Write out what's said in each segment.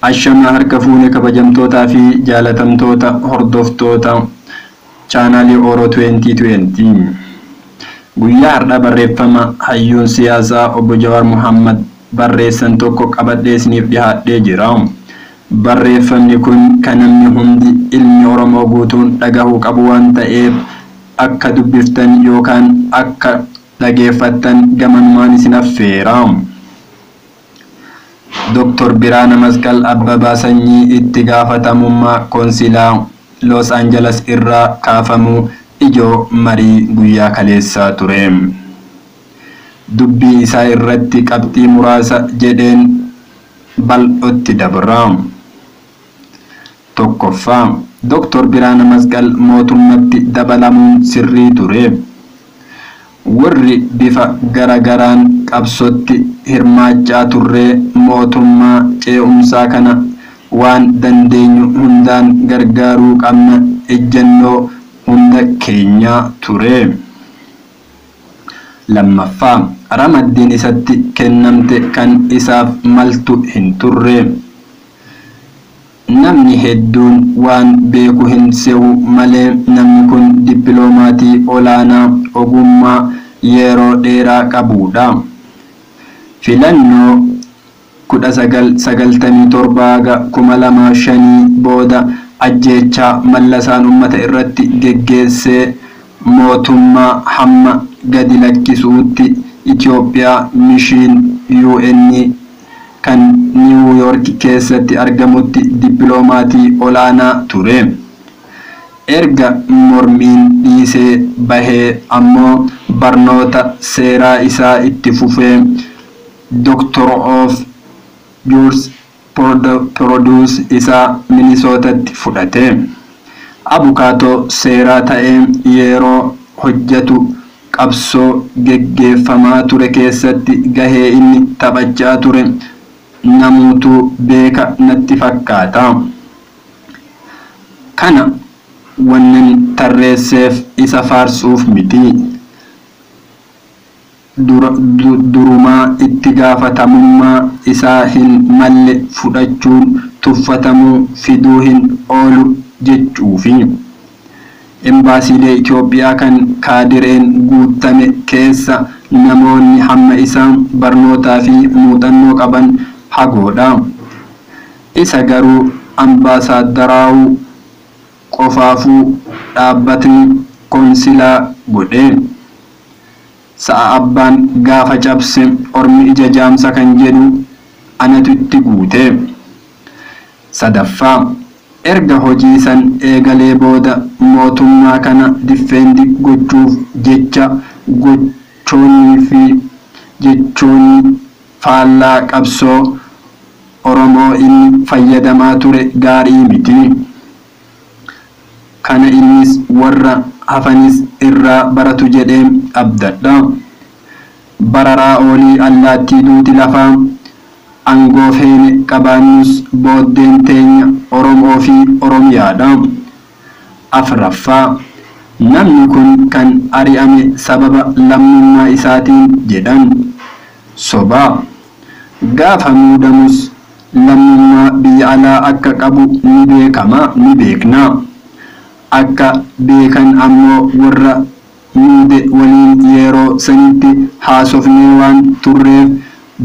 Ashama harka fuune kabajamtootaa fi jaalatamtoota hordoftoota chaanaalii Oro 2020. Guyyaa har'aa barreeffama hayyuun siyaasaa obbo Jawaar Mohammad barreessan tokko qabadhee isiniif dhiyaadhee jira. Barreeffamni kun kan namni hundi ilmi Oromoo guutuun dhagahuu qabu waan ta'eef akka dubbiftan yookaan akka dhageeffattan gamanumaan isin affeera. Dr. Biraana Masqal Abbabaa Sanyii itti gaafatamummaa koonsilaa Los Angeles irraa kaafamuu ijoo marii guyyaa kaleessaa ture. Dubbii isaa irratti qabxii muraasa jedheen bal'ootti dabra. Tokkoffaa, Dr. Biraana Masqal mootummatti dabalamuun sirrii ture. Warri bifa garagaraan qabsootti hirmaachaa turree mootummaa ce'umsaa kana waan dandeenyu hundaan gargaaruu qabna ejjennoo hunda keenyaa ture. Lammaffaa, ramaddiin isatti kennamte kan isaaf maltu hin turre. Namni hedduun waan beeku hin se'u malee namni kun dippiloomaatii olaanaa ogummaa yeroo dheeraa qabudha. Filannoo 1997 2005 booda ajjeechaa Mallasaan uummata irratti geggeessee mootummaa hamma gadi lakkisuutti Itoophiyaa mishiin UN kan Niiwu Yoork keessatti argamutti dippiloomaatii olaanaa ture. Erga mormiin dhiisee bahee ammoo barnoota seeraa isaa itti fufee Doctor of Jurisprudence isaa Minisootatti fudhate. Abukaatoo seeraa ta'ee yeroo hojjetu qabsoo geggeeffamaa ture keessatti gahee inni taphachaa ture namuutu beeka natti fakkaata. Kana wannan tarreesseef isa faarsuuf miti. Durumaa itti gaafatamummaa isaa hin malle fudhachuun tuffatamuu fiduu hin oolu jechuufi. Embaasiilee Itoophiyaa kan kaadireen guutame keessa namoonni hamma isaa barnootaa fi muuxannoo qaban hagoodha. Isa garuu ambaasaaddaraawuu qofaafuu dhaabbatni koonsilaa godhe. Sa'a abbaan gaafa cabse ormi ija jaamsa kan jedhu anatu itti guute. Sadaffaa, erga hojii san eegalee booda mootummaa kana diffeendi gochuuf jecha gochoonnii fi jechoonni faallaa qabsoo Oromoo inni fayyadamaa ture gaarii miti. Kana innis warra hafanis irraa baratu jedhee abdadha. Bararaa oolii allaattii duuti lafaa aangoo feene qabaannus booddeen teenya Oromoo fi Oromiyaadha. Afraffaa, namni kun kan ari'ame sababa lammummaa isaatiin jedhan. Sobaa. Gaafa muudamus lammummaa biyya alaa akka qabu ni beekama ni beekna. Akka beekan ammoo warra muude waliin yeroo sanitti haasofnee waan turreef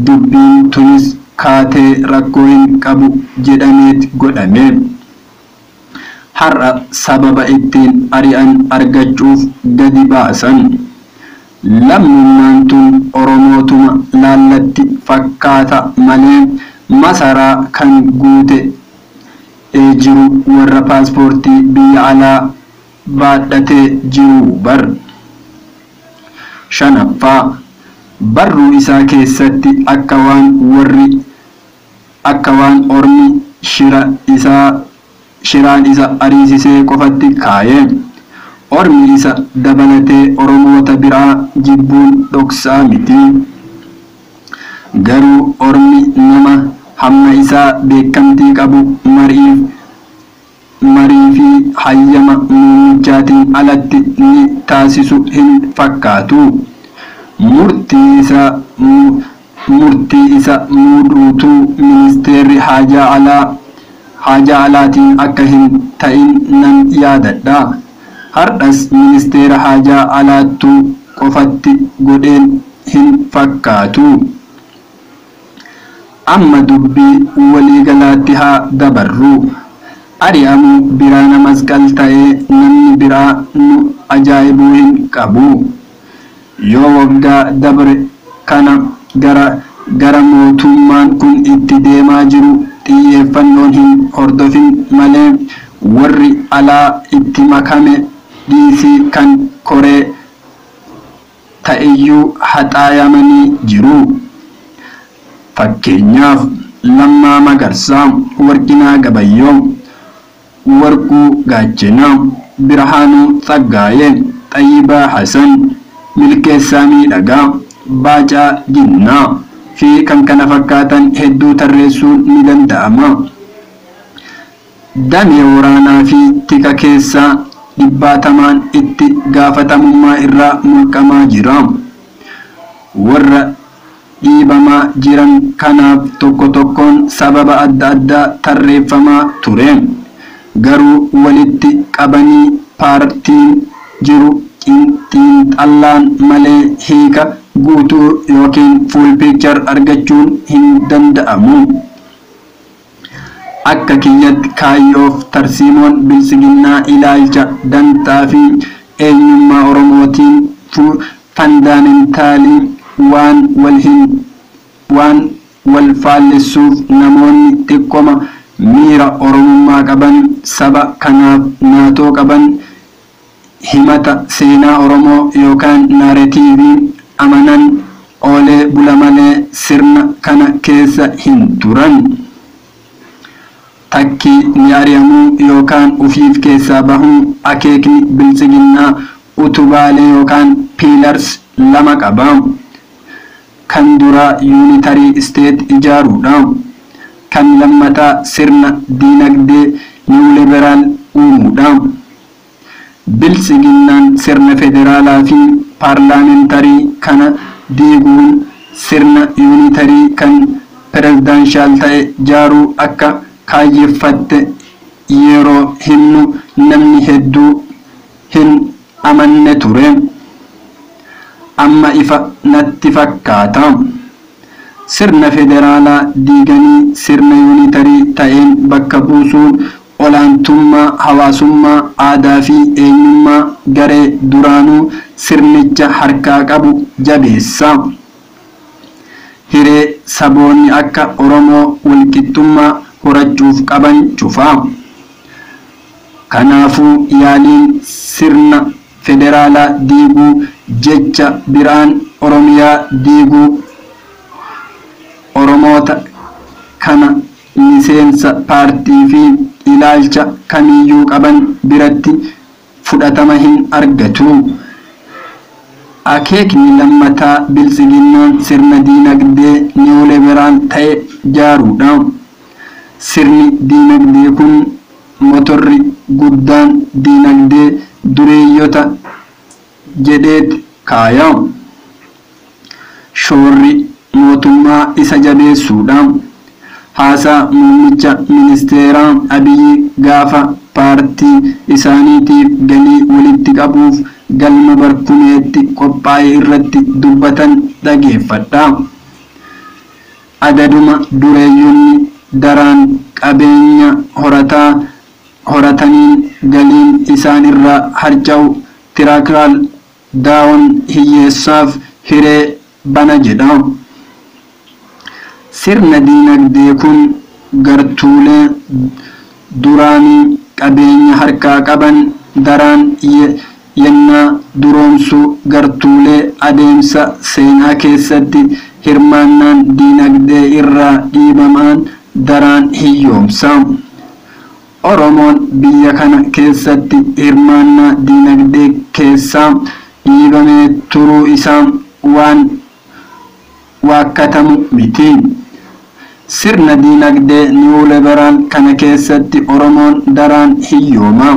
dubbiin tunis kaatee rakkoo hin qabu jedhameet godhame. Har'a sababa ittiin ari'an argachuuf gadi baasan. Lammummaan tun Oromootuma laallatti fakkaata malee masaraa kan guute jiru warra paaspoortii biyya alaa baadhatee jiru bar. Shanaffaa, barruu isaa keessatti akka waan warri akka waan ormi shira isaa shiraan isa ariisisee qofatti kaaye. Ormi isa dabalatee Oromoota biraa jibbuun dhoksaa miti. Garuu ormi nama hamma isaa beekamtii qabu marii fi hayyama muummichaatiin alatti ni taasisu hin fakkaatu. Murtii isaa Murtii isa muuduutu ministeerri haajaa alaatiin akka hin ta'in nan yaadadha. Har'as ministeera haajaa alaattuu qofatti godheen hin fakkaatu. Amma dubbii waliigalaatti haa dabarru. Ari'amuu Biraana Masqal ta'ee namni biraa nu ajaa'ibuu hin qabu. Yoo waggaa dabre kana gara mootummaan kun itti deemaa jiru xiyyeeffannoon hin hordofin malee, warri alaa itti makame dhiisii kan koree ta'eyyuu haxaayamanii jiru. Fakkeenyaaf Lammaa Magarsaa, Warqinaa Gabayyoo, Warquu Gaachanaa, Birhaanuu Tsaggaayee, Xayyibaa Hasan, Milkeessaa Miidhagaa, Baacaa Ginnaa fi kan kana fakkaatan hedduu tarreessuun ni danda'ama. Damee waraanaa fi tika keessaa dhibbaatamaan itti gaafatamummaa irraa mulqamaa jira. Warra dhiibamaa jiran kanaaf tokko tokkoon sababa adda addaa tarreeffamaa ture. Garuu walitti qabanii paartiin jiru xiinxallaan malee hiika guutuu yookiin full picture argachuun hin danda'amu. Akka kiyyatti kaayyoof tarsiimoon Biltsiginnaa ilaalcha dantaa fi eenyummaa Oromootiin fundamentally waan wal faallessuuf, namoonni xiqqoma miira Oromummaa qaban, saba kanaaf naatoo qaban, himata seenaa Oromoo yookaan narrative amanan oolee bula malee sirna kana keessa hin turan. Takkii ni ari'amuu yookaan ufiif keessaa bahuu. Akeekni Biltsiginnaa utubaalee yookaan pillars lama qaba. Kan duraa unitary state ijaaruudha. Kan lammataa sirna diinagdee neoliberal uumuudha. Biltsiginnaan sirna federaalaa fi parliamentary kana diiguun sirna unitary kan presidential ta'e jaaruu akka kaayyeffatte yeroo himnu namni hedduu hin amanne ture. Amma ifa natti fakkaata. Sirna federaalaa diiganii sirna unitary ta'een bakka buusuun olaantummaa hawaasummaa, aadaa fi eenyummaa garee duraanuu sirnicha harkaa qabu jabeessa. Hiree saboonni akka Oromoo walqixxummaa horachuuf qaban cufa. Kanaafuu yaaliin sirna federaalaa diiguu, jecha biraan Oromiyaa diiguu, Oromoota kana miseensa paartii fi ilaalcha kamiyyuu qaban biratti fudhatama hin argatu. Akeekni lammataa Biltsiginnaan sirna diinagdee neoliberal ta'e jaaruudha. Sirni diinagdee kun motorri guddaan diinagdee dureeyyota jedheet kaaya. Shoorri mootummaa isa jabeessuudha. Haasaa muummicha ministeeraa Abiyyi gaafa paartii isaaniitiif galii walitti qabuuf galma Barkumeetti qophaa'e irratti dubbatan dhageeffadha. Adaduma dureeyyonni daraan qabeenya horataa horataniin galiin isaan irraa harca'u trickle down hiyyeessaaf hiree bana jedha. Sirna diinagdee kun gartuulee duraanii qabeenya harkaa qaban daraan yennaa duroomsu, gartuulee adeemsa seenaa keessatti hirmaannaan diinagdee irraa dhiibaman daraan hiyyoomsa. Oromoon biyya kana keessatti hirmaannaa diinagdee keessaa dhiibamee turuu isaa waan waakkatamu miti. Sirna diinagdee neoliberal kana keessatti Oromoon daraan hiyyooma.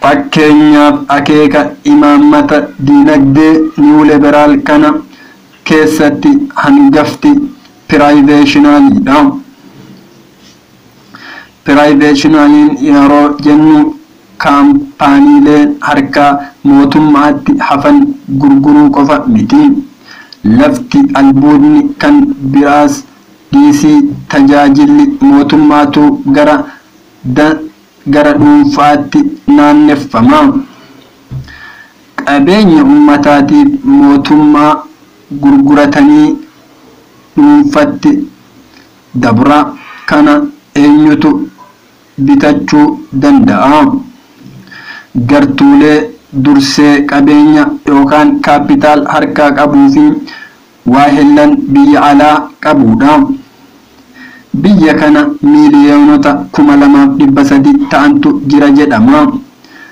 Fakkeenyaaf, akeeka imaammata diinagdee neoliberal kana keessatti hangafti piraayiveeshinaaliidha. Piraayiveeshinaaliin yeroo jennu kaampaaniilee harka mootummaatti hafan gurguruu qofa miti. Lafti albuudni kan biraas dhiisii tajaajilli mootummaatu gara dhuunfaatti naanneffama. Qabeenya uummataatiif mootummaa gurguratanii dhuunfatti dabra. Kana eenyutu bitachuu danda'a? Gartuulee dursee qabeenya yookaan kaapitaal harkaa qabuu fi waa hellan biyya alaa qabudha. Biyya kana miiliyoonota 2,300 ta'antu jira jedhama.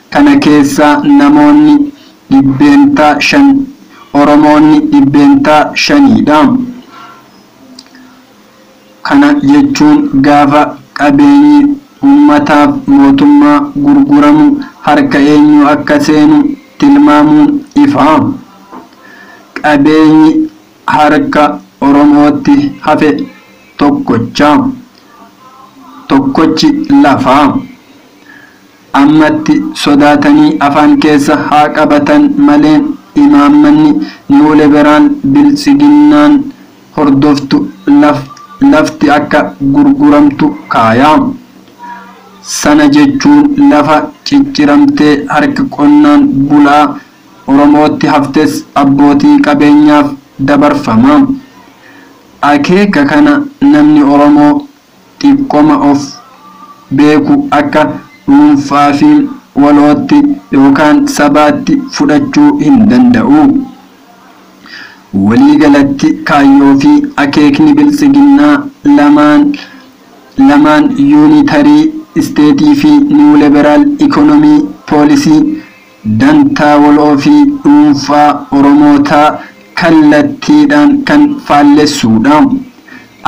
Kana keessaa namoonni 5% Oromoonni 5%dha. Kana jechuun gaafa qabeenyi uummataaf mootummaa gurguramu harka eenyu akka seenu tilmaamuun ifa. Qabeenyi harka Oromootti hafe tokkochi lafa. Ammatti sodaatanii afaan keessa haa qabatan malee imaammanni niwuliiberaal biltsiginnaan hordoftu lafti akka gurguramtu kaaya. Sana jechuun lafa cicciramtee harka qonnaan bulaa Oromootti haftes abbootii qabeenyaaf dabarfama. Akeeka kana namni Oromoo xiqqoma of beeku akka dhuunfaa fi walootti yookaan sabaatti fudhachuu hin danda'u. Waliigalatti kaayyoo fi akeekni biltsiginnaa lamaan yuunitarii isteetii fi niwuliiberaal ikonomii poolisii dantaa waloo fi dhuunfaa Oromootaa kallattiidhaan kan faallessuudha.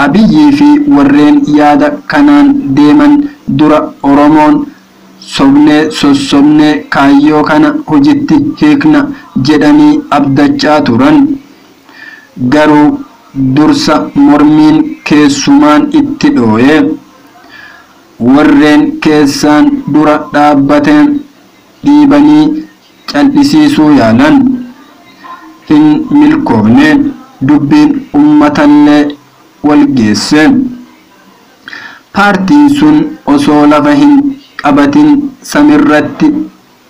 Abiyyii fi warreen yaada kanaan deeman dura Oromoon sobnee sossobnee kaayyoo kana hojiitti hiikna jedhanii abdachaa turan. Garuu dursa mormiin keessumaan itti dhooye. Warreen keessaan dura dhaabbateen dhiibanii cal'isiisuu yaalan. Hin milkoofne. Dubbiin uummatallee wal geesse. Paartiin sun osoo lafa hin qabatin samirratti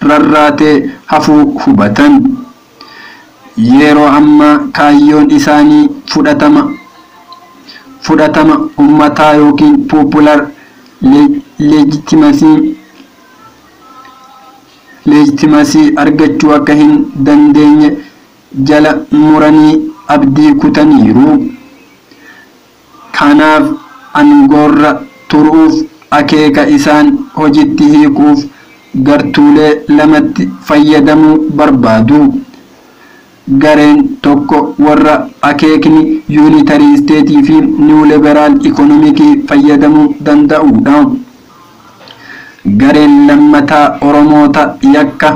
rarraatee hafuu hubatan. Yeroo ammaa kaayyoon isaanii fudhatama uummataa yookiin popular legitimacy argachuu akka hin dandeenye jala muranii abdii kutaniiru. Kanaaf aangoorra turuuf akeeka isaan hojiitti hiikuuf gartuulee lamatti fayyadamuu barbaadu. Gareen tokko warra akeekni yuunitarii isteetii fi niwuliiberaal ikonomikii fayyadamuu danda'udha. Gareen lammataa Oromoota yakka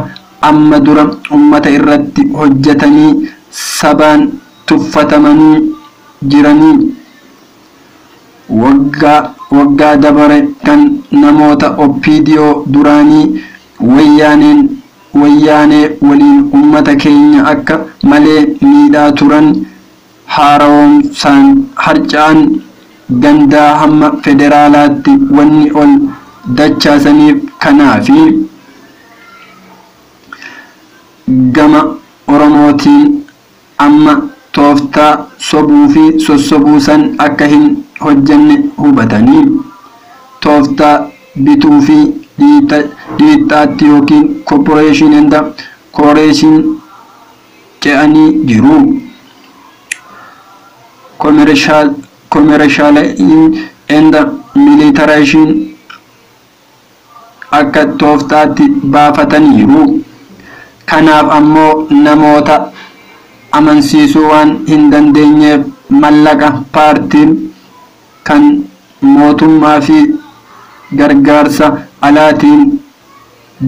amma dura uummata irratti hojjetanii sabaan tuffatamanii jiranii waggaa dabare kan namoota OPDO duraanii wayyaanee waliin uummata keenya akka malee miidhaa turan haaromsaan harca'an gandaa hamma federaalaatti wanni ol dachaasaniif kanaafi. Gama Oromootiin amma tooftaa sobuu fi sossobuu san akka hin hojjenne hubatanii tooftaa bituu fi dhiixaatti yookiin corporation and corporation ce'anii jiru. Commercial and militarization akka tooftaatti baafataniiru. Kanaaf ammoo namoota amansiisuu waan hin dandeenyeef mallaqa paartiin kan mootummaa fi gargaarsa alaatiin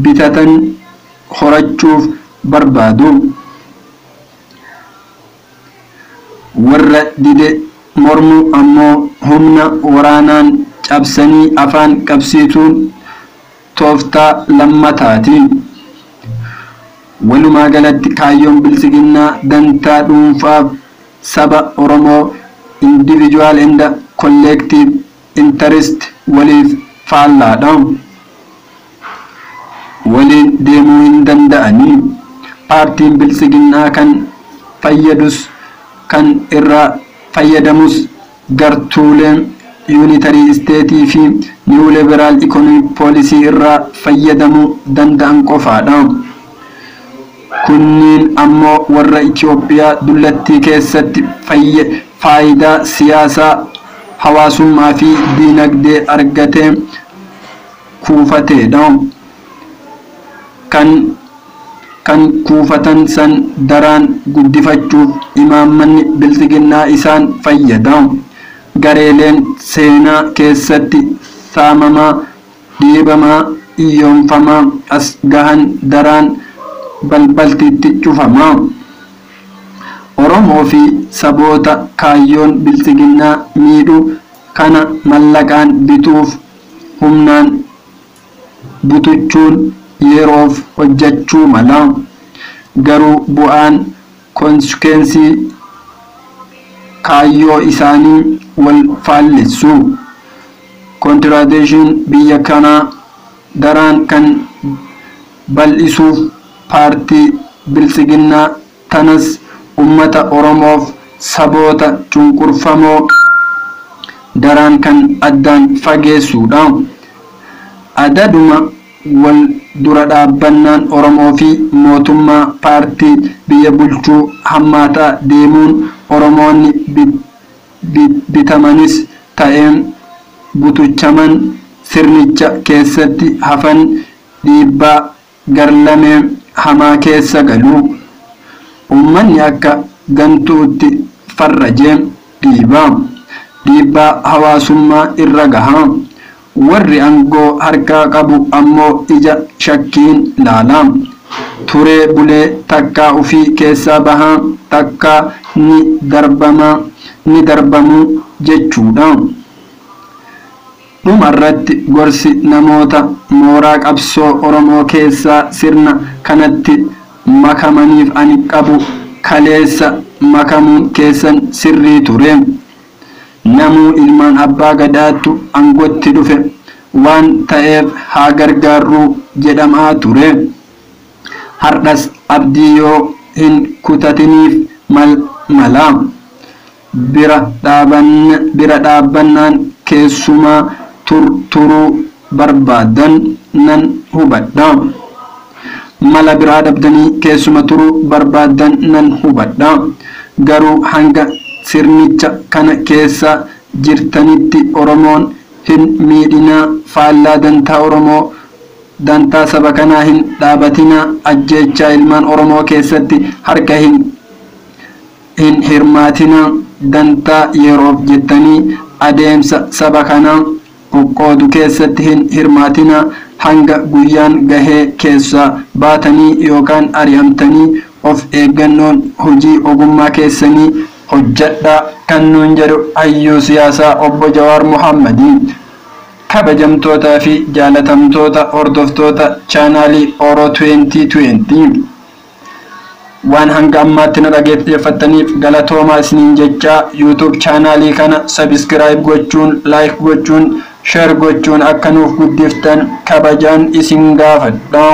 bitatan horachuuf barbaadu. Warra dide mormu ammoo humna waraanaan cabsanii afaan qabsiisuun tooftaa lammataati. Walumaa galatti kaayyoon biltsiginnaa dantaa dhuunfaaf saba Oromoo individual and collective interest waliif faallaadha. Waliin deemuu hin danda'anii. Paartiin biltsiginnaa kan fayyadus kan irraa fayyadamus gartuuleen unitary state fi new liberal economic policy irraa fayyadamuu danda'an qofaadha. Kunniin ammoo warra Itoophiyaa dullattii keessatti faayidaa siyaasaa, hawaasummaa fi diinagdee argatee kuufateedha. Kan kuufatan san daraan guddifachuuf imaammanni biltsiginnaa isaan fayyada. Gareeleen seenaa keessatti saamamaa, dhiibamaa, hiyyoomfamaa as gahan daraan balbaltitti cufama. Oromoo fi saboota kaayyoon biltsiginnaa miidhu kana mallaqaan bituuf humnaan butuchuun yeroof hojjechuu mala. Garuu bu'aan consequence kaayyoo isaanii wal faallessu. Contradiction biyya kanaa daraan kan bal'isuuf paartii biltsiginnaa tanas ummata Oromoof saboota cunqurfamoo daraan kan addaan fageessuudha. Adaduma wal dura dhaabbannaan Oromoo fi mootummaa paartii biyya bulchuu hammaataa deemuun Oromoonni bitamanis ta'een butuchaman sirnicha keessatti hafan dhiibbaa garlamee hamaa keessa galu. Uummanni akka gantuutti farrajee dhiiba. Dhiibbaa hawaasummaa irra gaha. Warri aangoo harkaa qabu ammoo ija shakkiin laala. Turee bulee takkaa ofii keessaa bahaa takkaa ni darbamu jechuudha. Dhumarratti gorsi namoota mooraa qabsoo Oromoo keessaa sirna kanatti makamaniif ani qabu kaleessa makamuun keessan sirrii ture. Namuu ilmaan abbaa gadaattu aangootti dhufe waan ta'eef haa gargaarruu jedhamaa ture. Har'as abdii yoo hin kutatiniif mala. Bira dhaabbannaan keessumaa turuu barbaadan nan hubadha. Mala biraa dhabdanii keessuma turuu barbaadan nan hubadha. Garuu hanga sirnicha kana keessa jirtanitti Oromoon hin miidhinaa, faallaa dantaa Oromoo dantaa saba kanaa hin dhaabatinaa, ajjeechaa ilmaan Oromoo keessatti harka hin hirmaatinaa, dantaa yeroof jettanii adeemsa saba kanaa qoqqoodu keessatti hin hirmaatinaa, hanga guyyaan gahee keessaa baatanii yookaan ari'amtanii of eeggannoon hojii ogummaa keessanii hojjedhaa kan nuun jedhu hayyuu siyaasaa obbo Jawaar Mohaammadii. Kabajamtootaa fi jaalatamtoota hordoftoota chaanaalii Oro 2020 waan hanga ammaatti na dhaggeeffattaniif galatoomaa isiniin jechaa, YouTube chaanaalii kana subscribe gochuun, like gochuun, share gochuun akka nuuf guddiftan kabajaan isin gaafadha.